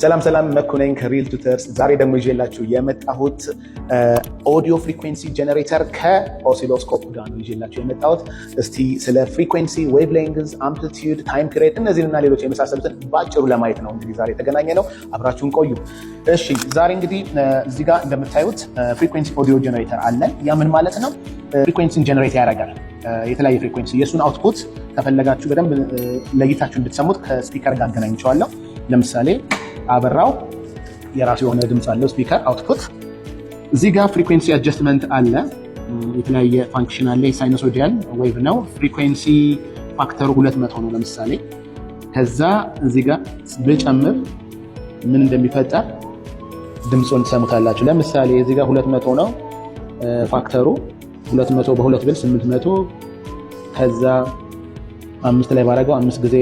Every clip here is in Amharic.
ሰላም ሰላም፣ መኩ ነኝ ከ Real Tutors። ዛሬ ደግሞ ይዤላችሁ የመጣሁት audio frequency generator ከ oscilloscope ጋር ነው ይዤላችሁ የመጣሁት። እስቲ ስለ frequency፣ wavelength፣ amplitude፣ time period እነዚህንና ሌሎች የመሳሰሉትን በአጭሩ ለማየት ነው እንግዲህ ዛሬ የተገናኘነው። አብራችሁን ቆዩ። እሺ፣ ዛሬ እንግዲህ እዚህ ጋር እንደምታዩት frequency audio generator አለን። ያ ምን ማለት ነው? Frequency ን generate ያደርጋል፣ የተለያየ frequency። የእሱን output ከፈለጋችሁ በደንብ ለይታችሁ እንድትሰሙት ከ speaker ጋር አገናኝቸዋለሁ። ለምሳሌ አበራው፣ የራሱ የሆነ ድምፅ አለው speaker output። እዚህ ጋር frequency adjustment አለ፣ የተለያየ function አለ። የ sinusoidal wave ነው። Frequency factor ኡ 200 ነው ለምሳሌ። ከዛ እዚህ ጋር ብጨምር ምን እንደሚፈጠር ድምፁን ትሰሙታላችሁ። ለምሳሌ እዚህ ጋር 200 ነው factor ኡ፣ 200 በሁለት ብል 800፣ ከዛ አምስት ላይ ባረገው አምስት ጊዜ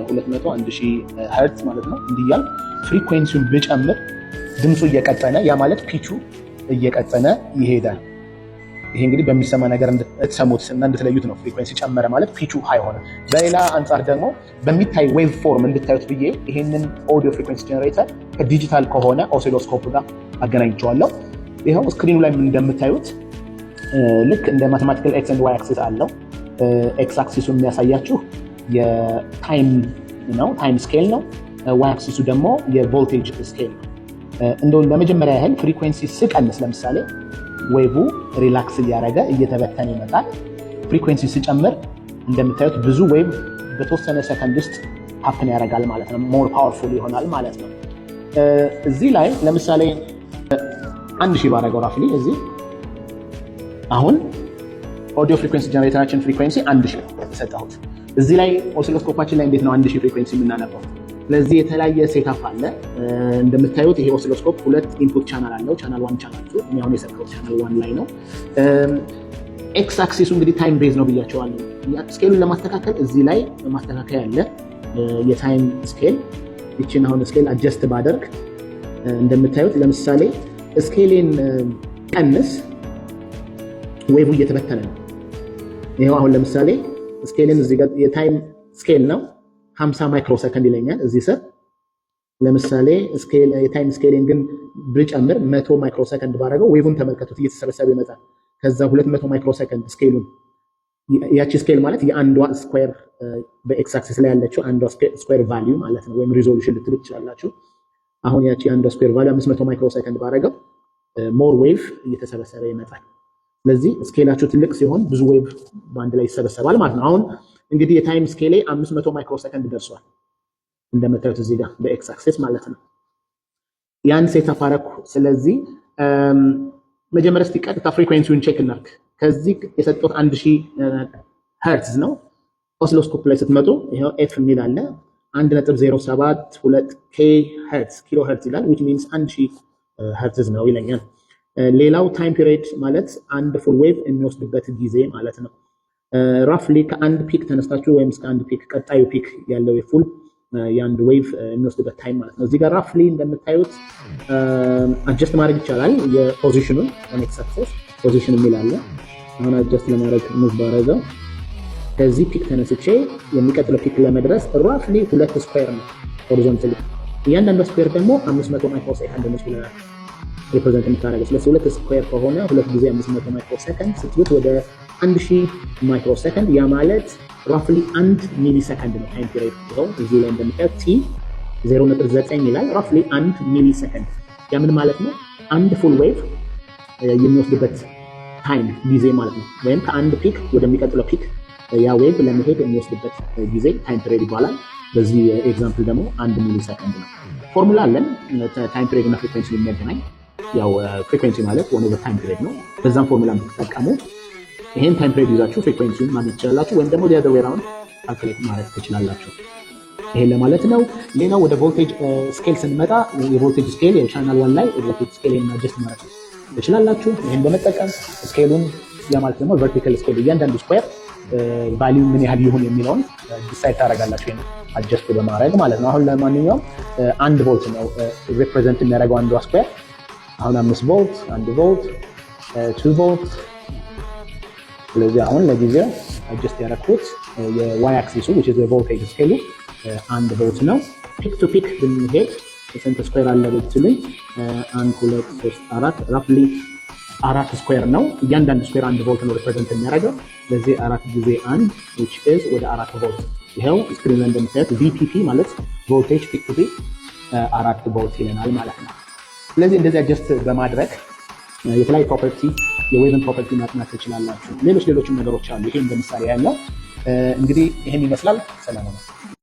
200 1000 ሄርትዝ ማለት ነው። እንዲህ እያልኩ frequency ውን ብጨምር ድምፁ እየቀጠነ፣ ያ ማለት pitch ኡ እየቀጠነ ይሄዳል። ይሄ እንግዲህ በሚሰማ ነገር እንድትሰሙት እና እንድትለዩት ነው። Frequency ጨመረ ማለት pitch ኡ high ሆነ። በሌላ አንጻር ደግሞ በሚታይ waveform እንድታዩት ብዬ ይሄንን audio frequency generator ከ digital ከሆነ oscilloscope ጋር አገናኝቸዋለሁ። ይኸው screen ኑ ላይ እንደምታዩት ልክ እንደ mathematical x and y axis አለው። X axis ኡ የሚያሳያችሁ የ time ነው፣ time scale ነው። Y axis ኡ ደግሞ የ voltage scale ነው። እንደው ለመጀመሪያ ያህል frequency ስቀንስ ለምሳሌ wave relax እያደረገ እየተበተነ ይመጣል። Frequency ስጨምር እንደምታዩት ብዙ wave በተወሰነ ሰከንድ ውስጥ happen ያደርጋል ማለት ነው። More powerful ይሆናል ማለት ነው። እዚህ ላይ ለምሳሌ 1000 ባረገው roughly እዚህ አሁን audio frequency generator ኣችን frequency 1000 ነው የሰጠሁት። እዚህ ላይ oscilloscope ኣችን ላይ እንዴት ነው 1000 frequency የምናነበው? ስለዚህ የተለያየ setup አለ። እንደምታዩት ይሄ oscilloscope ሁለት input channel አለው፣ channel one፣ channel two። እኔ አሁን የሰካሁት channel one ላይ ነው። X axis ኡ እንግዲህ time base ነው ብያችኋለሁ። Scale ኡን ለማስተካከል እዚህ ላይ ማስተካከያ አለ፣ የ time scale። ይችን አሁን scale adjust ባደርግ እንደምታዩት ለምሳሌ scale ኤን ብቀንስ wave እየተበተነ ነው። ይኸው አሁን ለምሳሌ scale ን እዚህ ጋር የ time scale ነው፣ 50 ማይክሮ ሰከንድ ይለኛል እዚህ ስር። ለምሳሌ የ time scale ኤን ግን ብጨምር 100 ማይክሮ ሰከንድ ባደረገው wave ን ተመልከቱት፣ እየተሰበሰበ ይመጣል። ከዛ 200 ማይክሮ ሰከንድ scale ኡን፣ ያቺ scale ማለት የአንዷ square በ x axis ላይ ያለችው አንዷ square value ማለት ነው፣ ወይም resolution ልትሉ ትችላላችሁ። አሁን ያቺ አንዷ square value 500 ማይክሮ ሰከንድ ባደረገው more wave እየተሰበሰበ ይመጣል። ስለዚህ scale ኣችሁ ትልቅ ሲሆን ብዙ wave በአንድ ላይ ይሰበሰባል ማለት ነው። አሁን እንግዲህ የ time scale ኤ 500 ማይክሮ ሰከንድ ደርሷል እንደምታዩት እዚህ ጋር በ x axis ማለት ነው። ያን setup አደረኩ። ስለዚህ መጀመሪያ እስቲ ቀጥታ frequency ውን check እናድርግ። ከዚህ የሰጠሁት 1000 ሄርትዝ ነው። Oscilloscope ላይ ስትመጡ ይኸው F የሚል አለ፣ 1.072 K hertz፣ ኪሎ ሄርትዝ ይላል፣ which means 1000 ሄርትዝ ነው ይለኛል። ሌላው time period ማለት አንድ full wave የሚወስድበት ጊዜ ማለት ነው። Roughly ከአንድ peak ተነስታችሁ ወይም እስከ አንድ peak፣ ቀጣዩ peak ያለው የ full የአንድ wave የሚወስድበት time ማለት ነው። እዚህ ጋር roughly እንደምታዩት adjust ማድረግ ይቻላል። የ position ኑን x axis position የሚል አለ። አሁን adjust ለማድረግ move ባረገው ከዚህ peak ተነስቼ የሚቀጥለው peak ለመድረስ roughly ሁለት square ነው horizontally። እያንዳንዷ square ደግሞ 500 ማይክሮ ሰከንድ ነች ብለናል represent የምታደርገው። ስለዚህ ሁለት square ከሆነ ሁለት ጊዜ 500 ማይክሮ ሰከንድ ስትሉት ወደ 1000 ማይክሮ ሰከንድ፣ ያ ማለት roughly 1 ሚሊ ሰከንድ ነው time period። ይኸው እዚህ ላይ እንደምታዩት T 0.9 ይላል። Roughly 1 ሚሊ ሰከንድ። ያ ምን ማለት ነው? አንድ full wave የሚወስድበት time ጊዜ ማለት ነው። ወይም ከአንድ peak ወደሚቀጥለው peak ያ wave ለመሄድ የሚወስድበት ጊዜ time period ይባላል። በዚህ example ደግሞ 1 ሚሊ ሰከንድ ነው። ፎርሙላ አለን time period እና frequency የሚያገናኝ። ያው frequency ማለት one over time period ነው። በዛም ፎርሙላ የምትጠቀሙ ይሄን time period ይዛችሁ frequency ውን ማግኘት ትችላላችሁ፣ ወይም ደግሞ the other way round calculate ማድረግ ትችላላችሁ። ይሄን ለማለት ነው። ሌላው ወደ voltage scale ስንመጣ የ voltage scale የ channel one ላይ የ voltage scale adjust ማድረግ ትችላላችሁ። ይሄን በመጠቀም scale ኡን፣ ያ ማለት ደግሞ vertical scale እያንዳንዱ square value ምን ያህል ይሁን የሚለውን decide ታደርጋላችሁ፣ ይሄን adjust በማድረግ ማለት ነው። አሁን ለማንኛውም 1 ቮልት ነው represent የሚያደርገው አንዷ square። አሁን 5 ቮልት፣ 1 ቮልት፣ 2 ቮልት። ስለዚህ አሁን ለጊዜው adjust ያደረኩት የ y axis ኡ which is የ voltage scale ኡ 1 ቮልት ነው። Peak to peak ብንሄድ ስንት square አለ ብትሉኝ አንድ፣ ሁለት፣ ሶስት፣ አራት፣ roughly አራት square ነው። እያንዳንዱ square 1 ቮልት ነው represent የሚያደርገው። ስለዚህ አራት ጊዜ አንድ which is ወደ 4 ቮልት። ይኸው screen ላይ እንደምታዩት VPP ማለት voltage peak to peak 4 ቮልት ይለናል ማለት ነው። ስለዚህ እንደዚህ adjust በማድረግ የተለያዩ property የ wave ን property ማጥናት ትችላላችሁ። ሌሎች ሌሎችም ነገሮች አሉ። ይሄ እንደ ምሳሌ ያለው እንግዲህ ይህን ይመስላል። ሰላም ነው።